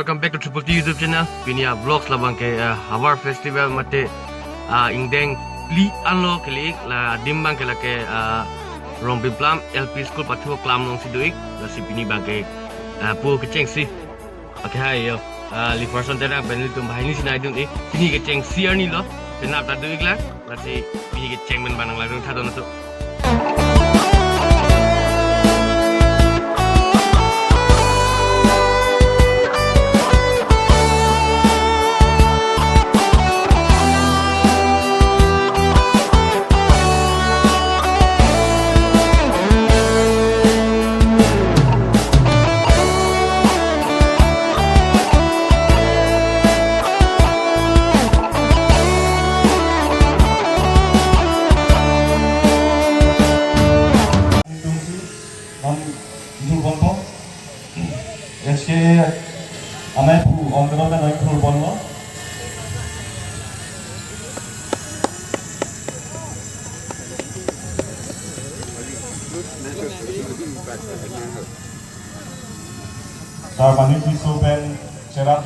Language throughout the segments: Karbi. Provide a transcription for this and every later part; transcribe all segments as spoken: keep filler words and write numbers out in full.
Welcome back to Triple T YouTube channel. Pini a vlogs labang ke, ah, Havar Festival mate, ah, ingdeng phli anlo kili la adim abang ke lake, ah, Rongpimplam L P School pathu aklam alongsi do-ik, lasi pini abang ke, ah, pu kechengsi. Oke, hai yo. Ah, Liferson Terang pen ilitum banghini si nangdun-ik. Pini kechengsi arni lo. Penap ta do-ik lang. Lasi pini kecheng pen abang nang langdun tha don aso. Tum si, non, dul bompo. S K A amei pu on kedon kedon pu ponlo. Sar Mani Tisso pen cherap.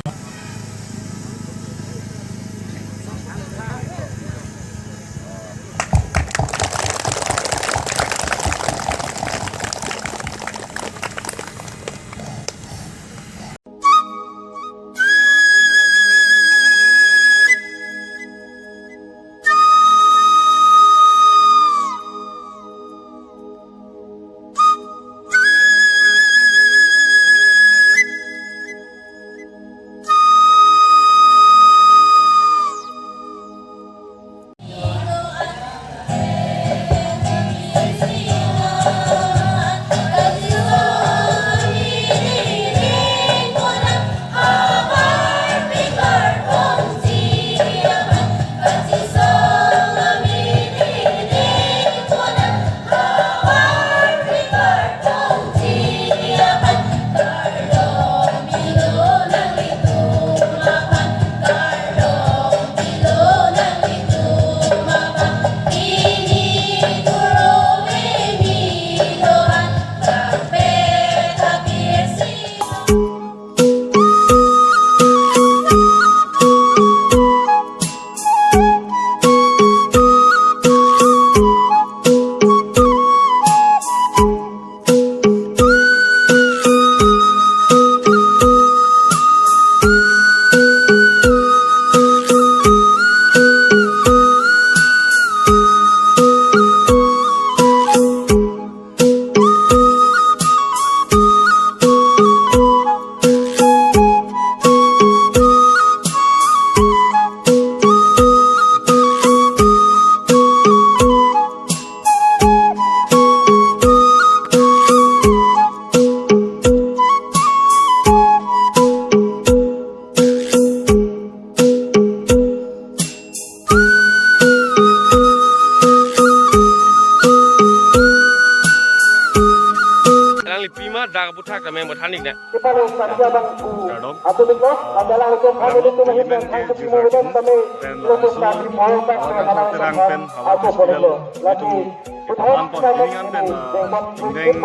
Alangli pima dak aputhak kami mau thanik na. Kepala Satya Bangku. Kardom. Atu diklo, adalah hukum kami itu menghina kami semua dan kami pen langsung, langsung terang pen Havar Festival itu. Langsung. Anpon, ini kan pen, eh, ingdeng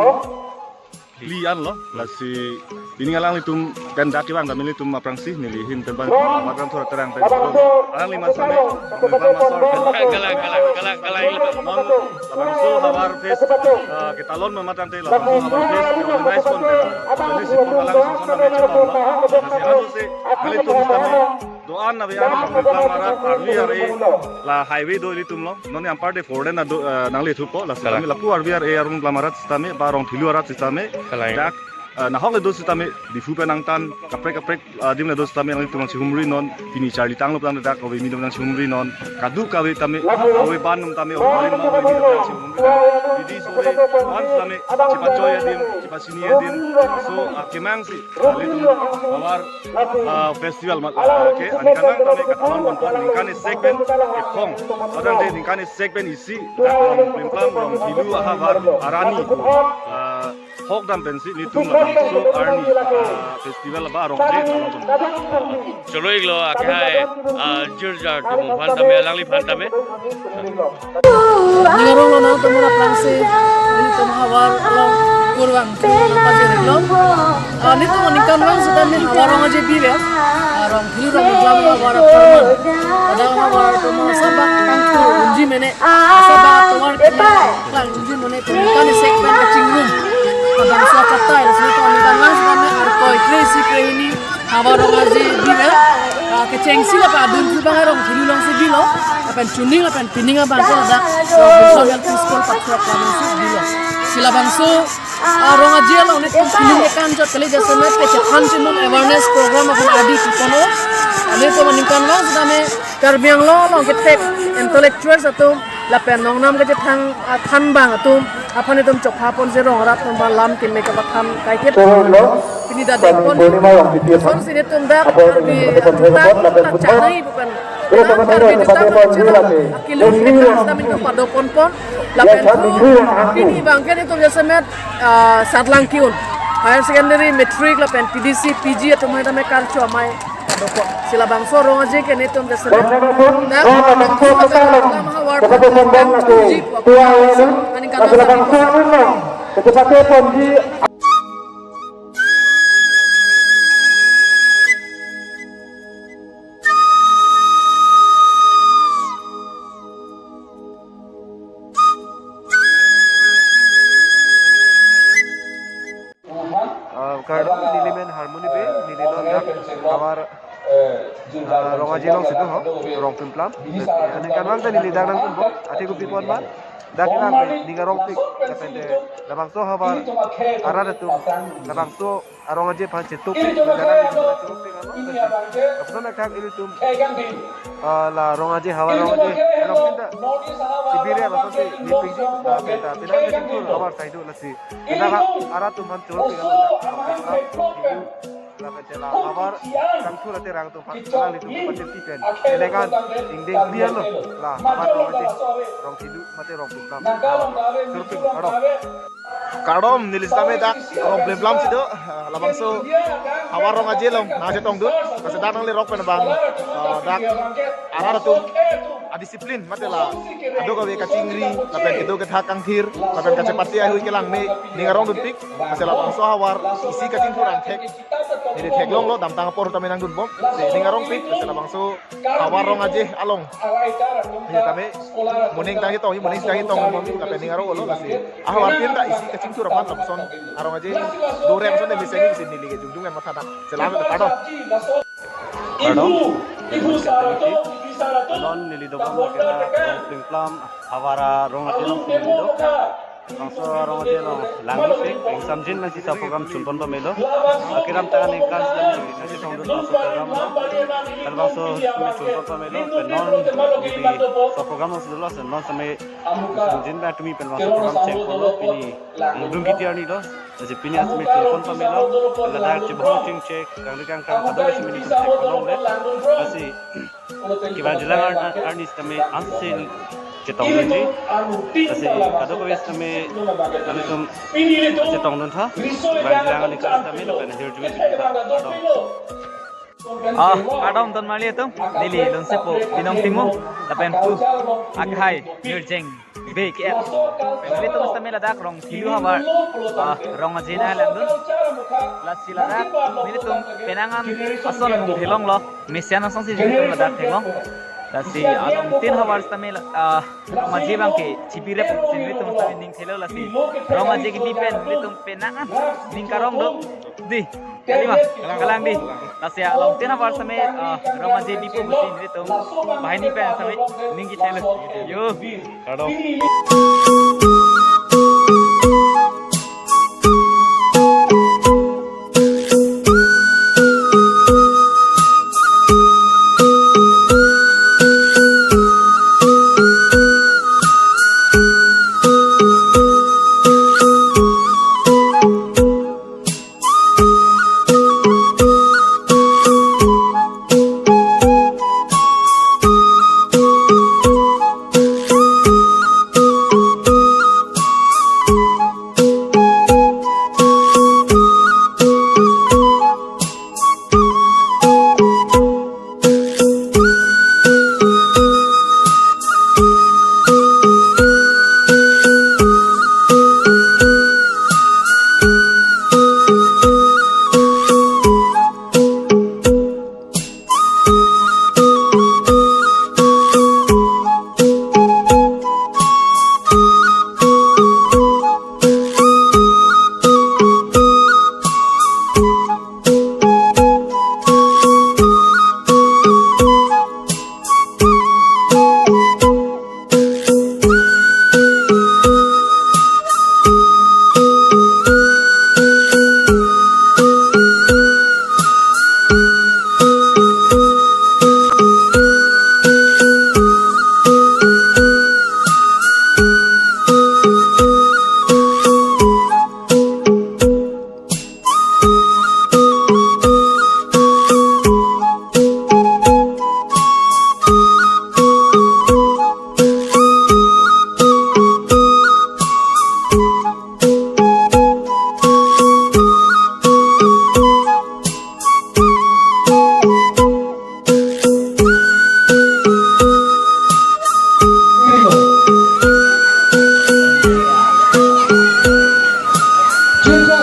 phli anlo, lasi pini alanglitum pen dak kevang kami ilitum aphrangsi neli ahin pen bang, matang thora terang pen. Alangli masame, Galang, galang, galang, galang, galang. Non, labangso Havar Fest, eh, ketalon matang te, labangso Havar Fest, organize pon pen. Ini si pon alang songson kami chepon lo. Lasi anu si, kalitum sitame, do-an ave ang Rongpimplam arat, arvi ar-e, la highway do ilitum lo. Non anparde four lane do, eh, nanglethupo, lasi kami lapu arvi ar-e Rongpimplam arat sitame, ba Rongphilo arat sitame. Kalang. Dak, eh, nahok le do sitame, Diphu pen angtan, kaprek kaprek, eh, adim le do sitame, nanglitum nangchihumri non, pini charli tanglo pen dak, kave mi do nangchihumri non, kadokave tame, ave ban atum tame, ave ban atum tame, nangchihumri non. Didi sore, wan sitame, chepachoi adim, chepachini adim, so, ah, kemang si, ah, ilitum, Havar, ah, festival mat, ah, ke, aningkan tame, katalon pon pon, ningkan isi pen, kethom, padang de, ningkan isi pen isi, dak Rongpimplam, Rongphilo, Havar, arni, ah, hok dam pensi nelitum labangso arni, ah, festival ba arong je talon pon. Cholo-iklo akhai, ah, jirjar atum aphan tame, alangliphan tame. Ning arong lo nangtum aphrangsi, nelitum Havar along Kurvang, kurvang pajir lo. Ah, nelitum aningkanvang setame Havar Rong Aje bibe. Ah, Rong Thelu Rongplim Havar Aporman. Pada Havar Aporman asabak kangthur unji mene. Asabak tovar kepaklang unji mene, tum kan sekpen kachingrum. Pada suat katai, nelitum aningkanvang setame arkoi kre-isi kre-hini Havar Rong Aje bibe. Ah, kechengsi lapen adun thu abang Rong Thelu alongsi bilo. Lapen chuning lapen pining abang ke ladak Rong Thelu L P School pathuak abangsi bilo. Si labangso, ah, Rong Aje along nelitum pining kekan jot kali, jasemet kechethan chimum awareness program aphan adi chikono. Nelitum aningkanvang setame Karbi Anglong along kethek intellectuals atum lapen nongnam kachethan, ah, thanbang atum aphan itum chokha ponsi rong arat atum aphan lam keme kapathan kaiket. Pini dak dengpon. Sonsi nelitum dak Karbi atum ta chana ibu kan. Karbi atum ta chana, akilung kita sita min pado ponpon. Lapen pini abang ke nelitum jasemet, ah, Sarlangkiun Higher Secondary, Matric lapen T D C, P G atum hai tame karcho amei padokok. Si labangso Rong Aje ke nelitum jasemet dak Havar Rong Aje aningkanvang setame. Ah, kardom, neli men Harmoni Bey, neli non dak Havar, ah, Rong Aje alongsi do ho, Rongplim Plam. Aningkanvang ta neli dak nangdunbom, athe kopi apot ma dak nang ning arongpik, lapen te labangso Havar arat atum labangso Rong Aje aphan chetup, apson athak ilitum, ah, la Rong Aje, Havar Rong Aje along pinta chibire, lapuson si nipiji, ah, pinta pinang kachingthur Havar saidu lasi. Pinang arat atum aphan choro pinang, lapen te la Havar kangthur aterang atum aphan, alanglitum aphan chirti pen, elekan ingdeng clear lo, la Havar Rong Aje, Rong Thelu mate Rongplim Plam. Choro pin, kardom. Kardom, neli setame dak Rongplim Plam si do, ah, labangso Havar Rong Aje along nangchetongdun, lasi dak nanglerok pen abang, ah, dak arat atum adisiplin mate la aduk ave kachingri, lapen kedo kethak kangthir, lapen kachepate ahui kelang me ning arongdunpik, lasi labangso Havar isi kachingthur angthek neli theklonglo, damtang apor tame nangdunbom, si ning arongpik, lasi labangso Havar Rong Aje along neli tame moning tang ketong, moning tang ketong bom, lapen ning aronglo, lasi ahavar pinta isi kachingthur aphan lapuson Rong Aje dore lapuson neli sengsi neli ke jongjong en matha dak. Selam, kardom. Kardom. Non neli dobom ke la Rongplim Plam Havar Rong Aje alongsi neli do. Bangso Rong Aje along langpik, ingsamjin nangsi sa program chunpon pamelo. Akiram tangan ingkan sedang nangchetongdun bangso program along. Kan bangso kami chunpon pamelo, pen non neli sa program alongsi dolo, non setame ingsamjin bang tumi pen bangso program chengpon lo, pini mudung kiti arni lo. Lasi pini setame chunpon pamelo, ladak chibahong chingchek, kangri kangkang, kadokave setame nelitum chek kolong le. Lasi kevang jilang ar-, ar-, arni setame ansi chetongdunji. Lasi kadokave setame nelitum chetongdun tha. Kevang jilang arni setame lapen ahirjume chetong tha. Kardom. Ah, kardom don marli atum, neli Lonsepo Binong Timung, lapen pu akhai Nirjeng Bey ke-et. Nelitum setame ladak Rong Thelu havar, ah, Rong Aje nanglangdun. Lasi ladak nelitum penang an ason mung theklonglo, mesen asonsi nelitum ladak theklong. Lasi along tin havar setame la, ah, Rong Aje abang ke chibirep si nelitum setame ning thelo, lasi Rong Aje kebi pen nelitum penang an ning karong do. Dei, kali ma, kalang dei. Lasi along tin havar setame, ah, Rong Aje bipo pusi nelitum banghini pen setame ning kethelo. Yo. Kardom. Jirpo